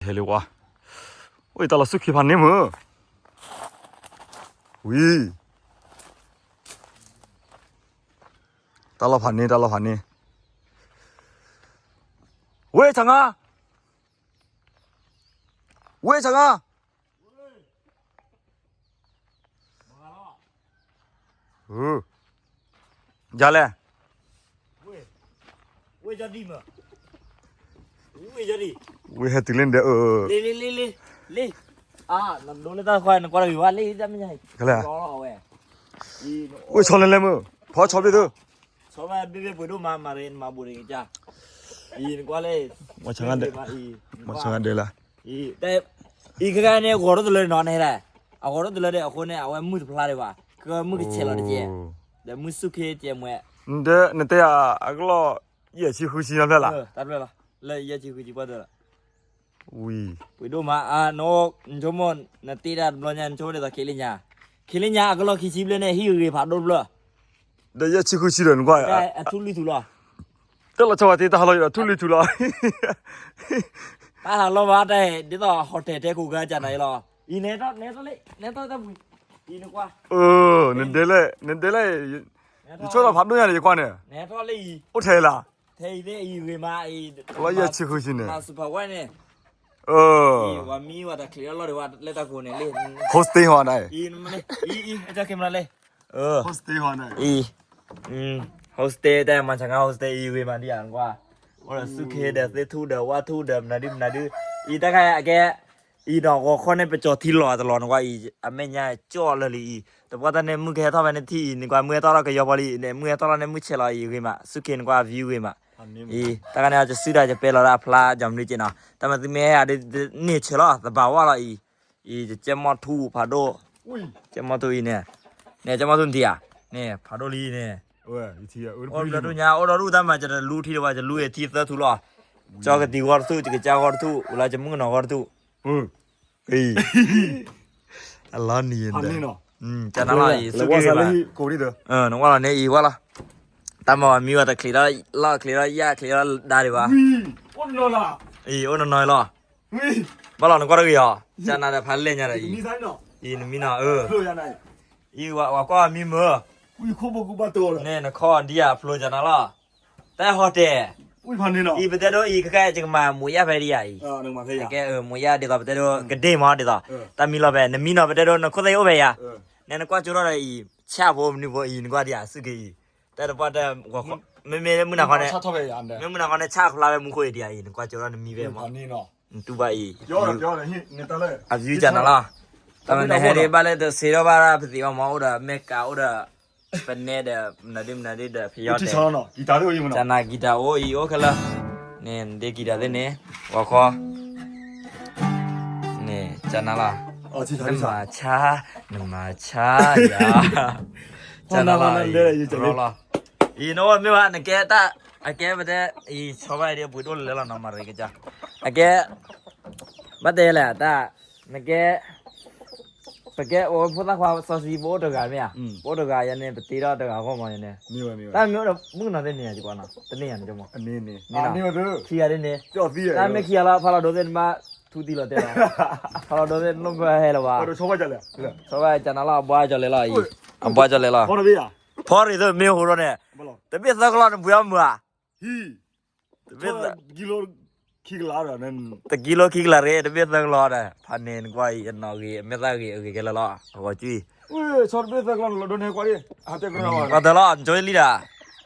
ဟဲလံဝါ, ဝဲတၢ်လီၢ်ဆူၣ်ခ့ဖးန့ၣ်မုၢ်, ဝံၤ, တၢ်လီၢ်ဖးန့ၣ် တၢ်လီၢ်ဖးန့ၣ်, ဝဲဆါငါ, ဝဲဆါငါ ယၤလဲၣ်, ဝဲဟဲတုၤလၢနဒဲးအၢ, လ့ လ့ လ့ လ့ လ့, နဒိလၢတၢ်ခွါ နကွၢ်တဂ့ၤဝဲလ့ တၢ်မ့ၢ်ညါအံၤ, ကလဲၣ်, ဝဲဆီလဲၤလဲၤမုၢ် ဖီဆီဘ့ၣ်သု, ဆီဘ့ၣ်ဘ့ၣ်ပှ့ၤဒိၣ်မး မၤရ့နမၤဘူးရ့ကစၢ်, အံၤနကွၢ်လၢ, မၤဆါငါဒဲးလၢ အံၤခဲခါန့ၣ် အဂီၤဒိၣ်တလၢနီၤ နဟဲဒၣ်, အဂီၤဒိၣ်တလၢဒီး အဃိန့ၣ် အဝဲမုၢ်တဖျါဒံးဘၣ်, ကမုၢ်ကဆဲးလီၤတကဲ, ဒီးမုၢ်ဆူၣ်ခ့ကဲမွဲ, နတဲယၤအကလီၢ် ယဲၢ်ဆံဃုဆံနီတဖျၢၣ်လီၤ, တၢ်တဖျၢၣ်လီၤ, လၢယဲၢ်ဆံဃုဆံပှၢ်တၢၢ်လီၤ, ဝံၤ, ပှ့ၤဒိၣ်မး, နဆိကမိၣ် နတ့တၢ်တဘျီညါ နဆိကမိၣ်ဒ်သိးခ့လၢညါ, ခ့လၢညါအကလီၢ်ခံဆံဘျဲၣ်န့ၣ် ဟံၣ်ဂ့ၤဖးဒိၣ်တဖျၢၣ်, ဒီးယဲၢ်ဆံဃုဆံဒီးနကွၢ်, အထူလွံၢ်ထူလီၤ, တၢ်လီၤဆီဝဲတ့တၢ်ဟးလီၤဒီးထူလွံၢ်ထူလီၤ, တၢ်ဟးလီၤဘၣ်တၢ်ဒ်သိး hotel တဲခိၣ်ဂၤကနၤအံၤလီၤ, အံၤနဲထီၣ်နဲထီၣ်လံ နဲထီၣ်တၢ်ပှ့ၤ, အံၤနကွၢ်, နဒဲလဲၣ် နဒဲလဲၣ်, ယဆိကမိၣ်ဖးဒိၣ်ညါန့ၣ် ယကွၢ်န့ၣ်, နဲထီၣ်လံအံၤ, အိၣ်ထဲလီၤ, ထဲအံၤသ့ၣ်အံၤဂ့ၤမးအံၤ, ကလီၢ်ယဲၢ်ဆံဃုဆံန့ၣ်, မၤစူၤဖးဝဲန့ၣ်, ဝၤမံဝဲတၢ်ချံးအလီၢ်ဒံးဝဲလၢတၢ်ကိးန့ၣ်လံ, hostel ဟီန့ၣ်, အံၤ, hostel တၢ်မၤဆါငါ hostel အံၤဂ့ၤမးဒံးဧါနကွၢ်, အိၣ်ဒီးဆူၣ်ခ့ဒီးသ့ၣ်ထူၣ်ဒီးဝၣ်ထူၣ်ဒီးမနုၤဒုမနုၤဒု, အံၤတၢ်ခါအကဲ အံၤဒီးဂီၤခီန့ၣ် ပကၠီၤထံလီၤတလီၤနကွၢ်အံၤ, အမဲာ်ညါကၠီၣ်လၢာ်လံအံၤ, တပှၢ်တၢ်န့ၣ် မုၢ်ကဟဲထီၣ်ဖဲန့ၣ်ထံၣ်အံၤ နကွၢ်မုၢ်ဟဲထီၣ်လီၤကယီၤပီၤလံ, မုၢ်ဟဲထီၣ်လီၤန့ၣ် မုၢ်ဆဲးလီၤအံၤဂ့ၤမး, ဆူၣ်ခ့နကွၢ် view ဂ့ၤမး, အံၤ တၢ်ခါန့ၣ် အကစုဒၣ်ကပဲလီၤဒၣ်အဖျါ ကၠီၤမနုၤက့နီၤ, တၢ်မၤသုမ့ၢ်ဟဲအဒ်န့ၣ်ဆဲးလီၤ သဘၣ်ဝၣ်လီၤအံၤ, အံၤ ကဲမီၣ်ထူၣ်ဖးဒိၣ်, ကဲမီၣ်ထူၣ်အံၤန့ၣ်, န့ၣ် ကဲမီၣ်ထူၣ်နထံၣ်ဧါ, န့ၣ် ဖးဒိၣ်လံန့ၣ်, အိၣ်ဘျီဒူၣ်ညါ အိၣ်ဒီဒူၣ်တၢ်မၤ ကတလူထံတဝဲ ကလူထံသၢထူၣ်လီၤ, ကၠီကတံၤဂီၢ်တထူၣ် ကကစၢ်ဂီၢ်တထူၣ် ဝံၤလီၤကမုၣ်ကနီၤဂီၢ်တထူၣ်, အံၤ, အလီၤနံၤ, ကနၤလီၤအံၤ ဆူၣ်ခ့ဂ့ၤမး, နဝၢ်လီၤန့ၣ်အံၤဝၢ်လီၤ, တၢ်မၤဝဲမံဝဲတချံးဒီးလီၢ်ချံးဒီးယၣ်ချံးဒီးဒါဒံးဘၣ်, အံၤ အိၣ်နီၤနီၤလီၤ, ဘၣ်လီၤနကွၢ်တဂ့ၤအီၤ ကနၤဒီးဖးလဲၢ်ညါဒီးအံၤ, အံၤနမံနီၤ, အံၤ ဝၤကွၢ်မံမုၢ်, န့ၣ်နခီဒံဧါဖျိကနၤလီၤ, တၢ်ဟီတဲာ်, အံၤပတဲဒိအံၤ ခဲကဲယကမၤမိၢ်ယၢ်ဖဲဒံးယၤအံၤ, ကဲမိၢ်ယၢ်ဒ်သိးပတဲဒိ ကဒ့ၣ်မးဒ်သိး, တၢ်မံလီၤဖဲ နမံနီၤပတဲဒိ နခိၣ်သ့ၣ်အိၣ်ဖဲယၤ, နဲနကွၢ်ကၠိထီၣ်ဒီးအံၤ ဆၣ်ဖိမနုၤဖိအံၤ နကွၢ်ဒံးဧါ စူၢ်က့ၤအံၤ, တၢ်တပှၢ်တၢ်, မ့မ့ၢ်မုၢ်နၤခီန့ၣ်, မ့ၢ်မုၢ်နၤခီန့ၣ် ဆၣ်ဖျါဝဲမူခိၣ်အံၤဒံးအံၤ နကွၢ်ကၠိထီၣ်နမံဖဲမး, နတူၢ်ဘၣ်အံၤ, အ view ကနၤလီၤ, တၢ်မၤနဟဲဒံးဘၣ်လၢတဆ့ထီၣ်ဘၣ်ပသံးဘၣ်မး အိၣ်ဒီးမဲကၤအိၣ်ဒီး ပနဲဒီး မနုၤဒုမနုၤဒုဒီးဖယီတဲာ်, ကနၤကံၤတၢ်အိၣ်အံၤအိၣ်ခဲလၢာ်, န့ၣ်နဒ့ကံၤတၢ်သ့ၣ်န့ၣ်, ဂီၤခီ, န့ၣ် ကနၤလီၤ, နမၤဆါ, နမၤဆါယၤ, ကနၤလီၤ, အံၤ နအိၣ်မ့ၢ်ဝဲ နကဲတၢ်, အကဲပတဲ, အံၤ ဆီဘၣ်ဒံးပှ့ၤဒိၣ်လဲၤလီၤနီၤ မၤရ့ကစၢ်, အကဲ ဘၣ်တဲလဲၣ်တၢ်, နကဲ ပကဲအိၣ်ဖိသၣ်ခွါစီဆှံ ပအိၣ်တဂၤမ့ၢ်ဧါ, ပအိၣ်တဂၤယၤန့ၣ် ပတ့ထီၣ်တဂၤအဂီၢ်မးယၤန့ၣ်, တၢ်မ့ၢ်အိၣ်ဒီးမုၣ်ကနီၤသ့ၣ်န့ၣ် ယကွၢ်နီၤ တန့ၢ်ယၤန့ၣ် မ့ၢ်, ခံဂၤဒ်န့ၣ်, တၢ်မ့ၢ်ခံဂၤလီၤ ဖးလီၤဒိသ့ၣ်နဘၣ်ထူတံၢ်လီၤတဲာ်လီၤ, ဖးလီၤဒိသ့ၣ်နလိၣ်ဘၣ်ဟဲလီၤဘၣ်, ဆီဘၣ်ကနၤလီၤ အဘှါကၠီၤလဲၤလီၤအံၤ, အဘှါကၠီၤလဲၤလီၤ, ဖီရ့ၣ်သ့ၣ်မ့ၢ်ဟူထီၣ်န့ၣ်, တဘ့ၣ်သၢကလီၢ်နပှ့ၤအီၣ်မုာ်ဧါ တကံလိခံကလးရ့ၣ် တဘ့ၣ်သၢကလီၢ်ဒီး ဖးန့ၣ်နကွၢ်အံၤ အနီၣ်ဂ့ၤ အမဲာ်သၣ်ဂ့ၤ အဂ့ၤကဲလၢာ်လီၤ အဂီၤကၠူအံၤ, ကွၢ်တၢ်လီၤ အကၠိလံဒၣ်, ဆီတဘ့ၣ်သၢကလီၢ်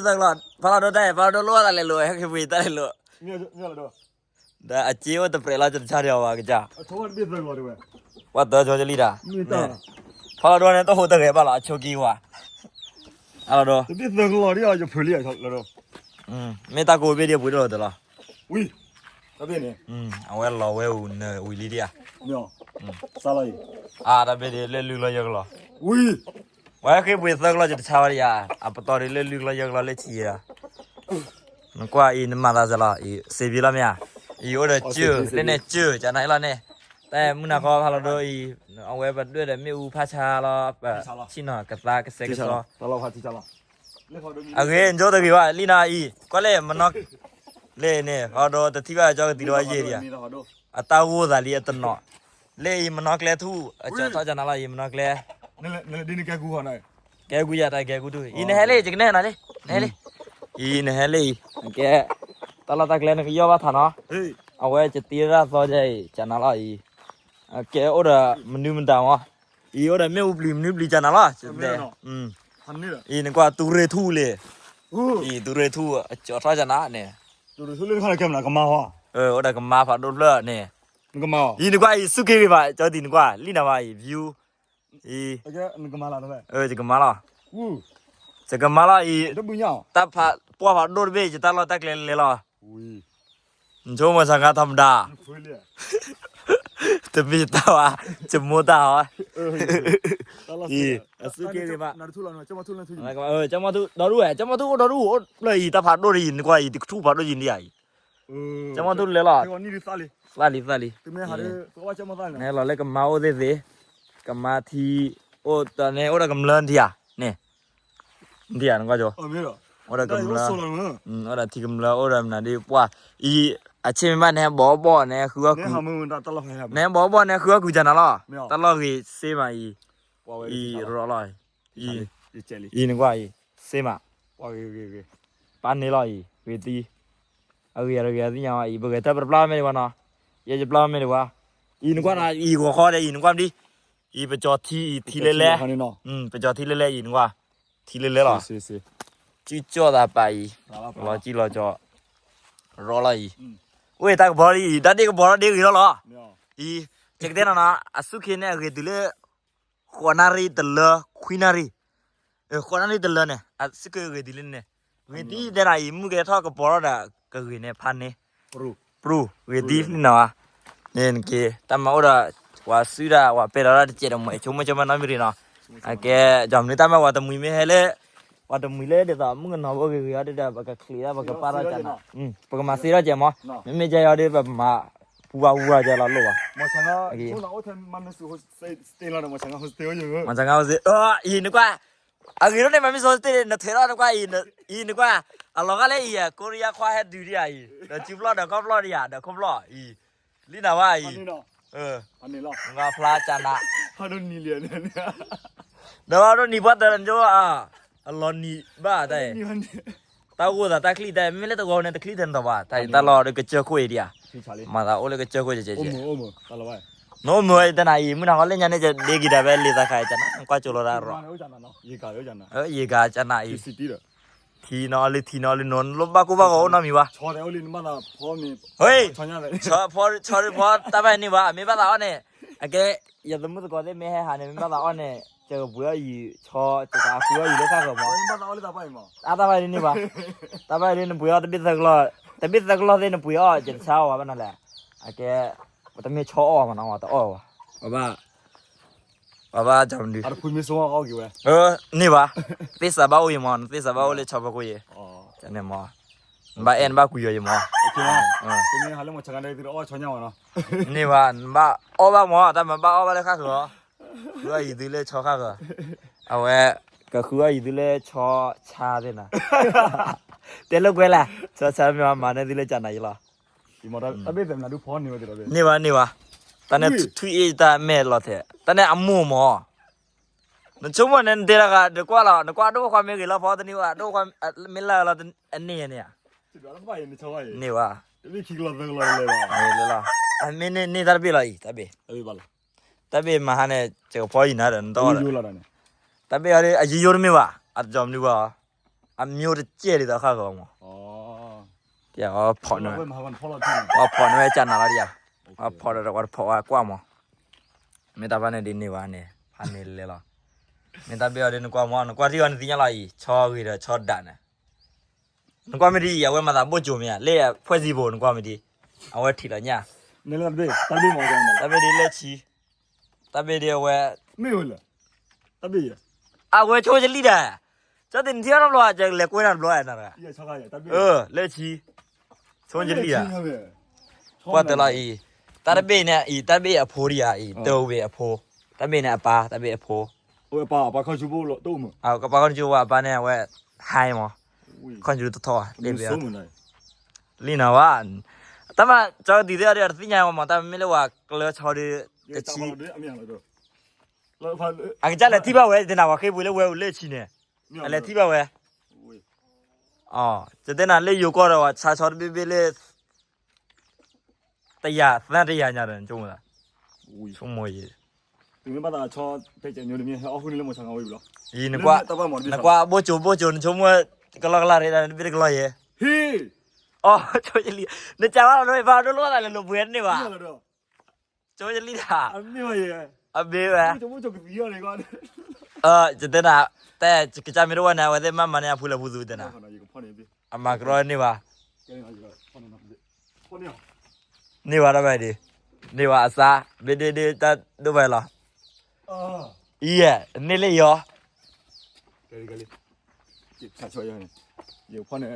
ဖးလီၤဒိတၢ်အံၤ ဖးလီၤဒိလိၣ်ဘၣ်သးလဲၤလိာ် ဟဲက့ၤပှ့ၤတၢ်လဲၤလိာ်, ဒီးအကၠ့အိၣ်တပြဲးလီၤ တဆါဒံးအီၤဘၣ်ကစၢ်, ကွၢ်တၢ်ကၠိလံဒၣ်, ဖးလီၤဒိန့ၣ် တဟူးတဂဲၤဘၣ်လီၤ အဆိကံဝါ, ဖးလီၤဒိ, မ့ၢ်တၢ်ကိးဘ့ၣ်ဒံးပှ့ၤဒိၣ်လီၤတလီၤ အဝဲလီၤဝဲအူနၢဝံၤလံဒံးဧါ, အတၢ်ဘ့ၣ်ဒံးလၢလွံၢ်ကလီၢ်ယဲၢ်ကလီၢ်, ဝဲဃ့ပှ့ၤသၢကလီၢ် ယတဆါဝဲဒံးဧါ, အပတီၢ်ဒံးလၢလွံၢ်ကလီၢ်ယဲၢ်ကလီၢ်လၢဆံးဧါ, နကွၢ်အံၤ နမၤသးစၢ်လီၤအံၤ စ့ဘံလီၤမ့ၢ်ဧါ, အံၤအိၣ်ဒီးစၢၢ် လၢန့ၣ်စၢၢ် ကနၤအံၤလီၤန့ၣ်, တၢ်မုၢ်နၤခီဖးလီၤဒိအံၤ, အဝဲပဒွဲၣ်ဒီးမ့ၣ်အူဖးဆါလီၤ, ပဆံၣ်နီၤကသါကစဲးကစီ အဂ့ၤ နကၠိတဂ့ၤဘၣ် လံနၤအံၤ ကွၢ်လၢမနီၤ, လၢန့ၣ် ဖးလီၤဒိတထံၣ်ဘၣ်ကၠီကသံးဒီးယဲၢ်ဒံးဧါ, အတၢ်ဂိၢ်သးလံအတနီၤ, လၢအံၤမနီကျဲထူၣ် အကၠီထီၣ်ကနၤလီၤ အံၤမနီကျဲ ကဲကူယၤတၢ်ကဲကူထူၣ် အံၤနဟဲလံ ယကနဲၣ်နၤလံ နဟဲလံ, အံၤနဟဲလံအံၤ ကဲ တၢ်လီၢ်တၢ်ကျဲနကယီၢ်ဘၣ်ထးနီၤ, အဝဲကတ့ရၣ်သီဒ်အံၤ ကနၤလီၤအံၤ, ကဲအိၣ်ဒီးမနုၤမတၤမီၤ, အံၤအိၣ်ဒီးမ့ၣ်အူပျံၤမနုၤပျံၤကနၤလီၤ, အံၤနကွၢ်တူရ့ၣ်ထူၣ်လံ, အံၤတူရ့ၣ်ထူၣ် အကၠီထီၣ်ကနၤန့ၣ်, အိၣ်ဒီးကမါဖးဒိၣ်ဖျၢၣ်န့ၣ်, အံၤနကွၢ်အံၤ စူၢ်က့ၤဂ့ၤဘၣ် ကၠီဒံၣ်နကွၢ် လံနၤဘၣ်အံၤ view အံၤ ယကမၤလီၤ, ယကမၤလီၤအံၤ, တၢ်ဖးပှၢ်ဖးဒိၣ်တဘ့ၣ် ယတၢ်လီၢ်တၢ်ကျဲလဲၤလီၤ, နဆိကမိၣ်ဆါခါထီမတၤ, တမ့ၢ်တၢ်ဘၣ်, ယမိၢ်တၢ်ဟီ, အံၤ အစူၢ်က့ၤဂ့ၤဘၣ်, ကၠီမီထူၣ်ဒီဒူၣ်ဝဲ ကၠီမီထူၣ်အိၣ်ဒီဒူၣ်အိၣ်ဖျၢၣ်အံၤ တၢ်ဖးဒိၣ်တယံၤ နကွၢ်အံၤ တကထူၣ်ဖးဒိၣ်ယံၤဒံးအံၤ, ကၠီမီထူၣ်လဲၤလီၤ, သၣ်လံသၣ်လံ, နဟဲလီၤလၢကမါအိၣ်သ့ၣ်သ့ၣ်, ကမါထံ အိၣ်တန့ၣ် အိၣ်ဒီးကမျၢၢ်နထံၣ်ဧါ, န့ၣ်, နထံၣ်ဧါ နကွၢ်ကၠီ, အိၣ်ဒီးကမျၢၢ်, အိၣ်ဒီးထံကမျၢၢ် အိၣ်ဒီးမနုၤဒ်ပှၢ်, အံၤ အဆ့ၣ်မ့ၢ်ဘၣ် နဟဲဘီဘီၣ် နဟဲဃုအီၣ်ကုၤ, နဟဲဘီဘီၣ် နဟဲဃုအီၣ်ကုၤကနၤလီၤ, တၢ်လီၢ်ဂ့ၤစ့မးအံၤ, အံၤ ရီလီၤ အံၤနကွၢ်အံၤ စ့မး, ပာ်န့ၢ်လီၤအံၤ ဂ့ၤသံ, အဂ့ၤတဂ့ၤသ့ၣ်ညါအံၤ ပဂဲၤတၢ်ပတပျၢ်မ့ၢ်ဒံးဘၣ်နီၤ, ယဲယပျၢ်မ့ၢ်ဒံးဘၣ်, အံၤနကွၢ်နီၤ အံၤဂီၤခီဒီးအံၤနကွၢ်မဒံး, အံၤပကၠီထံအံၤထံလဲၤလဲၤ, ပကၠီထံလဲၤလဲၤအံၤနကွၢ်, ထံလဲၤလဲၤလီၤ, စုကၠီၣ်သးပာ်အံၤ, လီၤကံလီၤကၠီ, ရီလီၤအံၤ, အိၣ်တၢ်ကဘီဒ်အံၤ တၢ်ဒ့ၣ်ကဘီဒီးဒ့ၣ်ဂ့ၤထီၣ်လီၤ, အံၤ, ယကတဲနီၤနီၤ အစူၢ်က့ၤန့ၣ်အဂ့ၤတုၤလၢ ဃိးနၣ်ရံၣ်တလၢ ခွံနၣ်ရံၣ်, ဃိးနၣ်ရံၣ်တလၢန့ၣ် အစူၢ်က့ၤဂ့ၤတုၤလၢန့ၣ်, ဂ့ၤတံၢ်တဲနၤအံၤ မုၢ်ကဲထီၣ်ကပီၤထီၣ်ဒီး ကဂ့ၤန့ၣ်ဖးန့ၣ်, ပြူၢ်, ဂ့ၤတံၢ်န့ၣ်နီၤ, န့ၣ်က့ၤ တၢ်မၤအိၣ်ဒီး ပှၤစုဒၣ် ပှၤပဲာ်ဒီးတစဲးတမှဲး ဆိကမိၣ်ဆိကမးနီတမံၤရံၤနီၤ, အကဲ ကၠီမနုၤတၢ်မ့ၢ်ပှၤတမှံၤမ့ၢ်ဟဲလၢ ပှၤတမှံၤလၢဒ်သိးမုၣ်ကနီၤဖိဂ့ၤဂ့ၤအီၤဒ်ဒီး ပကချံးဒၣ် ပကပာ်ထီၣ်ကနၤ, ပကမၤသ့ထီၣ်ကဲမး, မ့မ့ၢ်ကဲအီၤဒ်ပမၤ ပူၤဝါပူၤဝါကဲလီၤလိၣ်ဘၣ်, မၤစၢၤငါအိၣ်ထဲမၤမ့ၢ်စူၤ အံၤနကွၢ်, အဂ့ၤထီၣ်န့ၣ် မၤမ့ၢ်စူၤသ့ၣ်န့ၣ် နထွဲထီၣ်နကွၢ်အံၤ, အံၤနကွၢ်, အလီၤဂာ်လၢအံၤ ကိရံယါခွါဟဲဒုးဒံးဧါအံၤ ဒီးစုဖျီၣ်ဒီးခီၣ်ဖျီၣ်ဒံးဧါ ဒီးခိၣ်ဖျီၣ်အံၤ, လံနၤဝါအံၤ, ငါဖျါကနၤ, ဒီးဘၣ်ဒိနံၤပှၢ်တၢ်လၢနကၠိ, အလီၤနံၤဘၣ်တၢ်အံၤ, တၢ်ဂိၢ်သးတၢ်ချံၣ်တၢ်အံၤ မ့ၢ်လၢတဂီၤန့ၣ် တချံၣ်ထဲန့ၣ်တဘၣ်, တၢ်အံၤတၢ်လီၢ်ဒီးကစၢၢ်ခိၣ်အံၤဒံးဧါ, မၤသးအိၣ်လၢကစၢၢ်ခိၣ်ကဲကဲကဲ, နအိၣ်မုာ်ဝဲတနၤအံၤ မုၢ်နၤဃီလၢညါန့ၣ် ကဒ့က့ၤဒၣ်ဖဲလံာ်သးခါကနၤ ကွၢ်ကၠိလီၤဒၣ်ရီၣ်, ယကၤကနၤအံၤ, ထံနီၤလံ ထံနီၤလံ နလိၣ်ဘၣ်ကိၢ်ဘၣ်ဂီၤအိၣ်နီတမံၤဘၣ်, ဟဲ, ဆီတဖီ ဆီတဖီ တၢ်ဘၣ်န့ၣ်ဘၣ် မ့ၢ်ဘၣ်သးအီၣ်န့ၣ်, အကဲ, ယသမုၣ်သကိးသ့ၣ်မ့ၢ်ဟဲဟးန့ၣ် မ့ၢ်ဘၣ်သးအီၣ်န့ၣ် ကပှ့ၤအီၣ်ယံၤ ဆီ ကဃုအီၣ်ယံၤလၢဃၣ်ဃၢၤမး, အတၢ်ဘၣ်န့ၣ်ဘၣ်, တၢ်ဘၣ်န့ၣ်နပှ့ၤအီၣ်တဘ့ၣ်သၢကလီၢ်, တဘ့ၣ်သၢကလီၢ်သ့ၣ်နပှ့ၤအီၣ် ကတဆါအီၣ်ဝဲဘၣ်နီၤလဲၣ်, အကဲ, ပတမ့ၢ်ဆီအီၣ်မးနီၤ ပတအီၣ်ဝဲ, ပဘၣ် ပဘၣ်ကမနုၤ, န့ၢ်ဘၣ်, သ့ၣ်စးဘၣ်အိၣ်ယံၤမး နသ့ၣ်စးဘၣ်အိၣ်လၢဆီဖိကိးယံၤ, န့ၣ်မး, နဘၣ်အဲၣ်နဘၣ်ကွံာ်ယီၤယံၤမး, န့ၢ်ဘၣ် နဘၣ်အီၣ်ဘၣ်မး တၢ်မၤဘၣ်အီၣ်ဘၣ်လၢဃၣ်ဃၢၤ, ဃုအီၣ်ယံၤသုလၢဆီဃၣ်ဃၢၤ, အဝဲ, ကဃုအီၣ်ယံၤသုလၢဆီဆါသ့ၣ်နၤ, တဲလိာ်ကွဲလဲၣ် ဆီဆါမ့ၢ်မၤန့ၢ်သုလၢကနၤယံၤလီၤ န့ၢ်ဘၣ်န့ၢ်ဘၣ်, တၢ်န့ၣ်ထွံၣ်အ့ၣ်တၢ်မဲာ်လီၤထဲး တၢ်န့ၣ်အမိၢ်မး, နဆိကမိၣ်န့ၣ် နတဲတဂၤ နကွၢ်လီၤ နကွၢ်ဒိၣ်ခွါမ့ၢ်ဂ့ၤလီၤဖီတနံၣ်ဝဲ ဒိၣ်ခွါမ့ၢ်လၢလီၤအန့ၣ်န့ၣ်ဧါ, န့ၢ်ဘၣ်, မ့ၢ်န့ၢ်န့ၢ်တၢ်တဘ့ၣ်လီၤအံၤ တၢ်ဘ့ၣ်, တၢ်ဘ့ၣ်မၤဟါန့ၣ် ကကဖီအံၤနၤဒီးနတီၢ်ဒီး, တၢ်ဘ့ၣ်အီၤဒ်အယိယိတမ့ၢ်ဘၣ် အတကီမနုၤဘၣ်, အမျိုးတကဲလံဒီးဃၣ်ဃၢၤမး, ဖီၣ်န့ၢ်, အဖီၣ်န့ၢ်ဝဲကနၤလီၤဒ်ဧါ, အဖီၣ်ဒီးဝဲတဖီၣ်ဝဲကွၢ်မး, မ့ၢ်တၢ်ဖါန့ၣ်ဒ်န့ၢ်ဘၣ်န့ၣ် ဖါန့ၢ်လဲၤလီၤ, မ့ၢ်တၢ်ဘ့ၣ်အီၤဒ်နကွၢ်မး နကွၢ်ထံၣ်အီၤနသ့ၣ်ညါလီၤအံၤ ဆီဂ့ၤဒီးဆီဒၣ်န့ၣ် နကွၢ်မ့ၢ်ဒ်အံၤ အဝဲမၤသးဘိၣ်ကၠိမ့ၢ်ဧါ လၢအဖှဲၣ်စံဘိ နကွၢ်မ့ၢ်ဒ်, အဝဲထံၣ်လီၤညါ, တၢ်ဘ့ၣ်ဒ်လၢဆံ, တၢ်ဘ့ၣ်ဒ်အဝဲ, အဝဲဆိကလံၣ်ဒၣ်, ကၠီသ့ၣ်နထံၣ်အီၣ်တဘျီဧါ, ကလဲၤကွဲးတၢ်တဘျီဧါ, လၢဆံ, ဆိကလံၣ်ဒၣ်, ကွၢ်တလီၤအံၤ, တၢ်တဘ့ၣ်န့ၣ်အံၤ တၢ်ဘ့ၣ်အဖိဒ်ဧါအံၤ တၢ်ဝ့ၢ်အဖိ, တၢ်ဘ့ၣ်န့ၣ်အပၢ် တၢ်ဘ့ၣ်အဖိ, ကပၢ်ခီၣ်ဆူဘိလီၤတအိၣ်မး, ကပၢ်ခီၣ်ဆူဘိအပၢ်န့ၣ် အဝဲ ဟါမး, ခီၣ်ဆူတထီၣ်, လံနၤဝဲ, တၢ်မၤကၠီကဒံးသ့ၣ်အီၤဒီး တသ့ၣ်ညါမး တၢ်မ့မ့ၢ်လၢပှၤကျၢဆီဒီး တဆံ အကစၢ်လဲၤထံၣ်ဘၣ်ဝဲ တနၤပှၤဃ့ပှ့ၤလၢဝဲအိၣ်လၢဆံန့ၣ် အလဲၤထံၣ်ဘၣ်ဝဲ ကတဲနၤလၢယိၤကီၢ်ဒီး ပှၤဆါဆီတဘ့ၣ်ဘ့ၣ်လၢ တယာ်သၢတယာ်ညါဒီး နဆိကမိၣ်သး ဆိကမိၣ်ယဲ အံၤ နကွၢ်ဘိၣ်ကၠိဘိၣ်ကၠိ နဆိကမိၣ် ကလီကလီရ့ဒၣ် နဘ့ၣ်တကလီယဲ အီ ဆိကလံ နကးဘၣ်လီၤ ဘၣ်ဒိလိာ်သးလၢလိာ်ပှဲၤန့ၣ်ဘၣ် ဆိကလံတၢ် အမ့ၢ်ဝဲ အမ့ၢ်ဝဲ ကတဲနၤ တဲ ကစၢ်မ့ၢ်တအိၣ်ဝဲန့ၣ် အဝဲသ့ၣ်မၤမၤန့ၢ်အဖုလၢဖုသူတဲနၤ အမၤကရီန့ၢ်ဘၣ် န့ၢ်ဘၣ်တၢ်ဘၣ်ဒံး န့ၢ်ဘၣ်အစါ ဘ့ၣ်ဒ့ဒ့တၢ်ဒိၣ်ဘၣ်လီၤ အံၤ န့ၢ်လၢယီၤ ယဖီန့ၣ်